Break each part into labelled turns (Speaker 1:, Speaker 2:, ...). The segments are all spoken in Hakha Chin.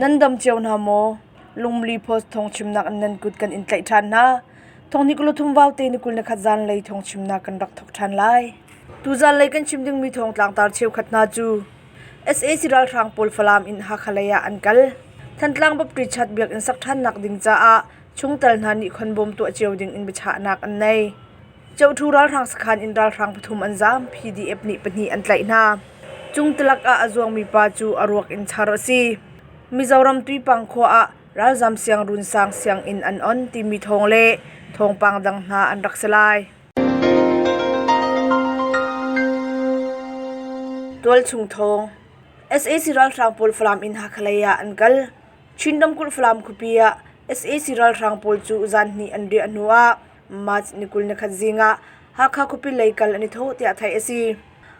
Speaker 1: Nan dam cio hna maw? Lungmli Post thawngchimnak in nan kut kan in tlaih ṭhan hna. Thawng ni 23 vaute ni 21 zanlei thawngchimnak kan rak thawk ṭhan lai. Tu zanlei kan chim dingmi thawng tlangtar cheukhat hna cu SAC ralhrang pawl Falam in Hakha lei ah an kal. Thantlang Baptist Church biakinn sak ṭhannak ding caah chungtel hna nih khonbawm tuah cio ding in biachahnak an nei. Coṭhu ralhrang sakhan in ralhrang pathum an zaam, PDF nih pahnih an tlaih hna. Cungtalak ah a zuangmi pa cu a ruak in char a si. Mizoram Tuipang khua ah ralzam siangruun sang sianginn an on timi thawng le thawngpang dang hna an rak si lai. Tualchung thawng. SAC ralhrang pawl Falam in Hakha lei ah an kal. Chin ramkulh Falam khuapi ah SAC ralhrang pawl cu zan hnih an riah hnu ah March ni 21 zing ah Hakha khuapi lei kal an i thawh tiah theih a si.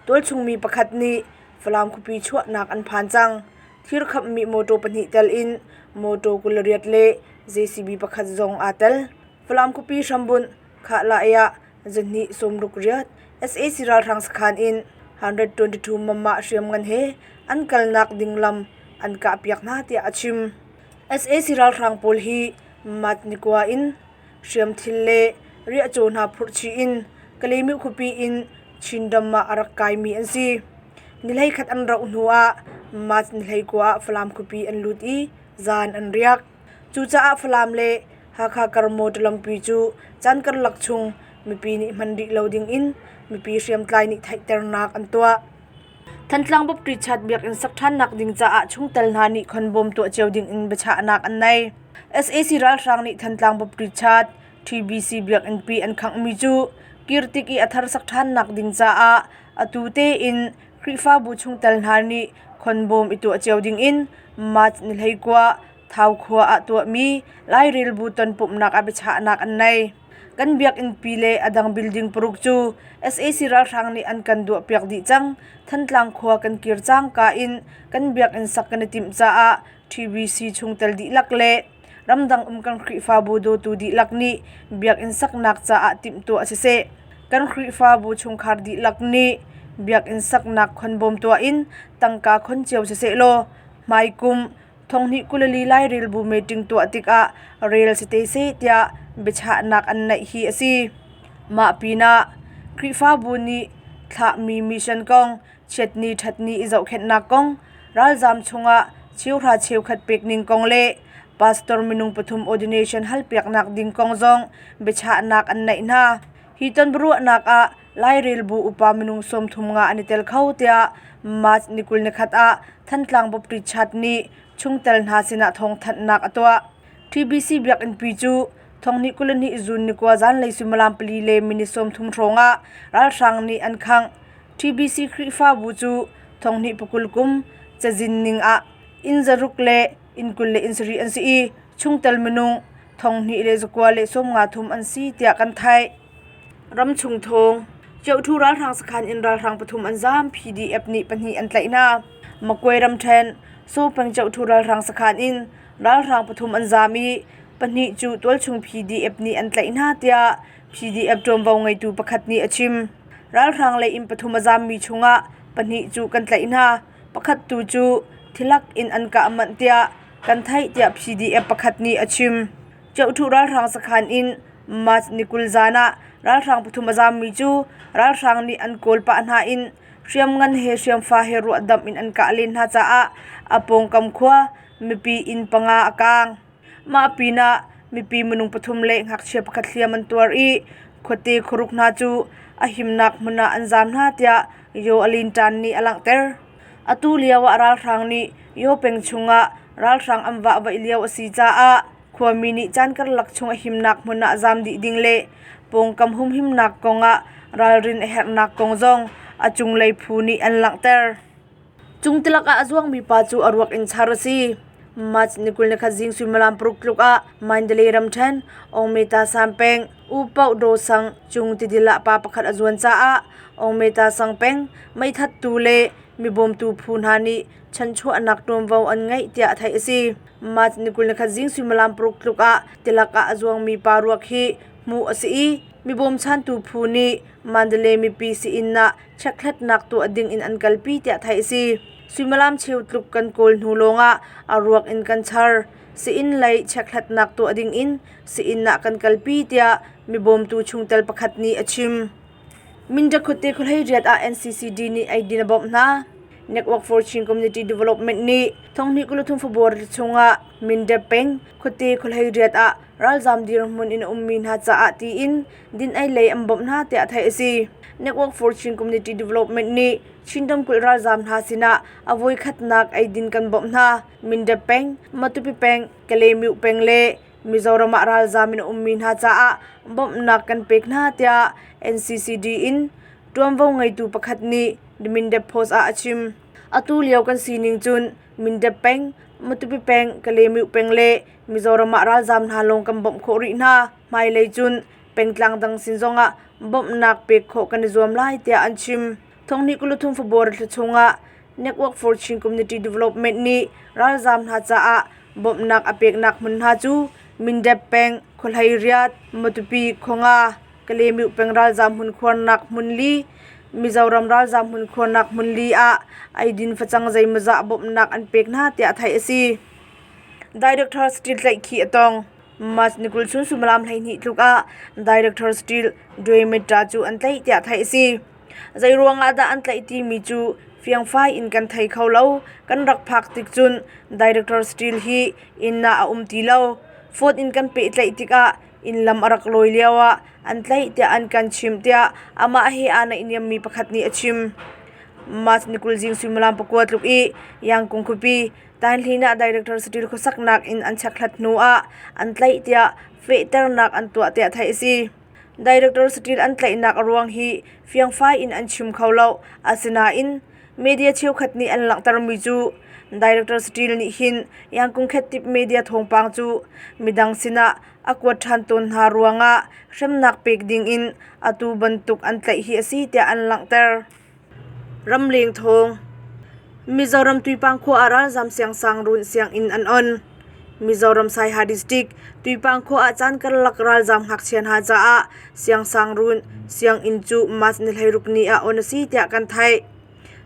Speaker 1: Tualchung mi pakhat nih Falam khuapi chuahnak an phan cang. Thir khammi mawṭaw pahnih tel in mawṭaw 28 le JCB pakhat zong aa tel. Falam khuapi hrambunh Khahlah ah zahnih sawmruk riat SAC ralhrang sakhan in 122 mamah hriamngan he an kalnak ding lam an kahpiak hna tiah a chim. SAC ralhrang pawl hi Mat ni kua in hriamthil le riahcaw hna phurhchih in Kalaymyo khuapi in Chinram ah a rak kaimi an si. Ni hleikhat an rauh hnu ah March ni 19 ah Falam khuapi an lut i zan an riak. Cucaah Falam le Hakha kar motor lampi cu caan karlak chung mipi nih hman rih lo ding in mipi hriamtlai nih theihternak an tuah. Thantlang Baptist Church biakinn sak ṭhannak ding caah chungtel hna nih khonbawm tuah cio ding in biachahnak an nei. SAC ralhrang nih Thantlang Baptist Church TBC biakinnpi an khanghmi cu kirtik i a thar sak ṭhannak ding caah atu tein Khrihfabu chungtel hna nih khonbawm i tuah cio ding in March ni 19 Thau khua ah tuahmi Lairelbu tonpumhnak ah biachahnak an nei. Kan biakinnpi le a dang building paruk cu SAC ralhrang nih an kan duahpiak dih cang. Thantlang khua kan kir cangka in kan biakinn sak kan i timh caah TBC chungtel dihlak le ramdang um kan Khrihfabu dawtu dihlak nih biakinn saknak caah timhtuah siseh. Kan Khrihfabu chungkhar dihlak nih biakinn saknak khonbawm tuah in tangka khon cio siseh law hmaikum Thonghnih 24 Lairelbu meeting tuah tikah rel si te seh tiah biachahnak an neih hi a si. Mah pinah Khrihfabu nih thlahmi mission kong, chiatni ṭhatni i zohkhenhnak kong, ralzaam chungah cheuhra cheukhat pek ning kong le pastor minung pathum ordination halpiaknak ding kong zong biachahnak an neih hna. Hi tonbiaruahnak ah Lairelbu upa minung 33 an i tel kho tiah March ni 21 ah Thantlang Baptist Church nih chungtel hna sinah thawngthanhnak a tuah. TBC biakinnpi cu thonghnih 22 June ni kua zanlei suimilam pali le minute 30 hrawng ah ralhrang nih an khangh. TBC Khrihfabu cu thonghnih pakul kum cazin ning ah inn zaruk le inn 20 le inn sarih an si i chungtel minung thonghnih le zakua le sawmnga thum an si tiah kan theih. Ramchung thawng Ceuṭhu ralhrang sakhan in ralhrang pathum an zaam PDF nih pahnih an tlaih hna. Makwe ramṭhen Sopeng Ceuṭhu ralhrang sakhan in ralhrang pathum an zaam i pahnih cu tualchung PDF nih an tlaih hna tiah PDF ṭuanvo ngeitu pakhat nih a chim. Ralhrang lei in pathum a zaammi chungah pahnih cu kan tlaih hna. Pakhat tu cu thilak in an kah manh tiah kan theih tiah PDF pakhat nih a chim. Ceuṭhu ralhrang sakhan in March ni 20 zan ah ralhrang pathum a zaammi cu ralhrang nih an kawl pah hna in hriamngan he hriamfa he ruahdamh in an kah len hna caah a pawngkam khua mipi inn panga a kaang. Mah pinah mipi minung pathum le ngakchia pakhat hliam an tuar i khuate khuaruk hna cu a himnak hmun ah an zaam hna tiah Yaw Alin Tan nih a langhter. Atu lio ah ralhrang nih Yaw peng chungah ralhrang an vahvaih lio a si caah Khuami nih caan karlak chung a himnak hmun ah zaam dih ding le pawngkam humhimnak kong ah ralrin a herhnak kong zong a cunglei phu nih an langhter. Cungtilak ah a zuangmi pa cu a ruak in char a si. March ni 21 zing suimilam paruk tluk ah Mandalay ramṭhen Ongmeta Sang peng U Paoh Daw sang cung tidil ah pa pakhat a zuan caah Ongmeta sang peng meithattu le mibawmtu phu hna nih chanchuahnak ṭuanvo an ngeih tiah theih a si. March ni 21 zing suimilam paruk tluk ah tilak ah a zuangmi pa ruak hi hmuh a si i mi bawmchantu phu nih Mandalay mipi sii-inn ah chekhlatnak tuah ding in an kalpi tiah theih a si. Suimilam cheu tluk kan kawl hnu lawngah a ruak in kan char. Sii-inn lei chekhlatnak tuah dingin sii-inn ah kan kalpi tiah mibawmtu chungtel pakhat nih a chim. Mindat khuate khuahlei riat ah NCCD nih eidin a bawmh hna. Network for Chin Community Development nih thonghnih 23 February chungah Mindat peng khuate khuahlei riat ah ralzaam dirhmun in a ummi hna caah tiin din ei lei an bawmh hna tiah theih a si. Network for Chin Community Development nih Chin ramkulh ralzaam hna sinah a voikhatnak eidin kan bawmh hna. Mindat peng, Matupi peng, Kalaymyo peng le Mizoram ah ralzaam in a ummi hna caah bawmhnak kan pek hna tiah NCCD in ṭuanvo ngeitu pakhat nih The Mindat Post ah a chim. Atu lio kan sining cun Mindat peng, Matupi peng, Kalaymyo peng le Mizoram ah ralzaam hna lawng kan bawmh khawh rih hna. Hmailei cun pengtlang dang sin zongah bawmhnak pek khawh kan i zuam lai tiah an chim. Thonghnih 23 February thla chungah Network for Chin Community Development nih ralzaam hna caah bawmhnak a peknak hmun hna cu Mindat peng, Khuahlei Riat, Matupi, Khuanga, Kalaymyo peng ralzaam hmunkhuarnak hmunli, Mizoram ralzaam hmunkhuarnak hmunli ah eidin facang zeimawzah bawmhnak an pek hna tiah theih a si. Director Steel tlaihkhih a tong. March ni 20 chun suimilam 12 tluk ah Director Steel Dwe Metta cu an tlaih tiah theih a si. Zeiruang ah dah an tlaih timi cu fiangfai in kan thei kho lo. Kan rak phak tik cun Director Steel hi inn ah a um ti lo. Phone in kan pehtlaih tikah inn lam a rak lawi lio ah an tlaih tiah an kan chimh tiah amah he aa naihniammi pakhat nih a chim. March ni 20 zing suimilam 9 tluk i Yangkung khuapi Tainhlin ah Director Steel khuasaknak in an chekhlat hnu ah an tlaih tiah fehternak an tuah tiah theih a si. Director Steel an tlaihnak a ruang hi fiangfai in an chim kho lo. Asinain media cheukhat nih an langhtermi cu Director Steel nih hin Yangkung Khettip media thawngpang cu midang sinah a kuat ṭhan tawn hna ruangah hremnak pek dingin atu bantuk an tlaih hi a si tiah an langhter. Ramleng thawng. Mizoram Tuipang khua ah ralzam siangsangruun sianginn an on. Mizoram Saiha District Tuipang khua ah caan karlak ralzam ngakchia hna caah siangsangruun sianginn cu March ni 16 ni ah on a si tiah kan theih.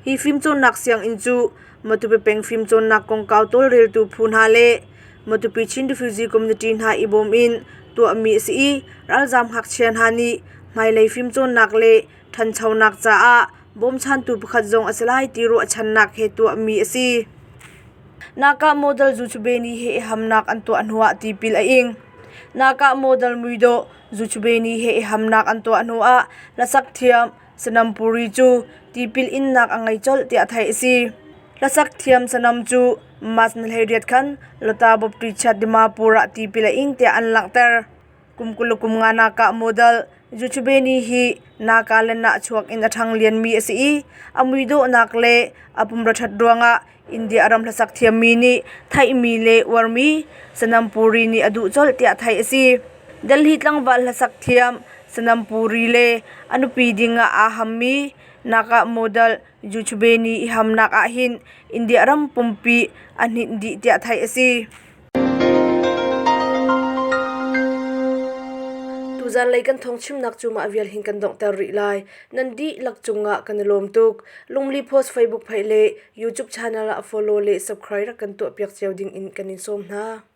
Speaker 1: Hi fimcawnnak sianginn cu Matupi peng fimcawnnak kongkau tawlreltu phu hna le Matupi Chin Refugee Community hna i bawm in tuahmi a si i ralzam ngakchia hna nih hmailei fimcawnnak le ṭhanchonak caah bawmchantu pakhat zong a si lai ti ruahchannak he tuahmi a si. Naka model Zuchubeni he i hamnak an tuah hnuah tipil a ing. Naka model muidawh Zuchubeni he i hamnak an tuah hnuah hlasak thiam Sanam Puri cu tipil innak a ngei colh tiah theih a si. Hlasak thiam Sanam cu March ni 18 khan Lata Baptist Church Dimapur ah tipil a ing tiah an langhter. Kum 20 kum nga nakah model Zuchubeni hi Nagaland ah chuak in a ṭhang lianmi a si i a muidawhnak le a pumra ṭhat ruangah India ram hlasak thiammi nih theihmi le uarmi Sanam Puri nih a duh colh tiah theih a si. Delhi tlangval hlasak thiam Sanam Puri le a nupi dingah aa hammi Naga model Zuchubeni i hamnak ahhin India ram pumpi a hninh dih tiah theih a si. Tuzanlei kan thawngchimnak cu mah vial hin kan donghter rih lai. Nan dihlak cungah kan i lawm tuk. Lungli Post Facebook page le YouTube channel ah follow le subscribe rak kan tuahpiak cio ding in kan in sawm hna.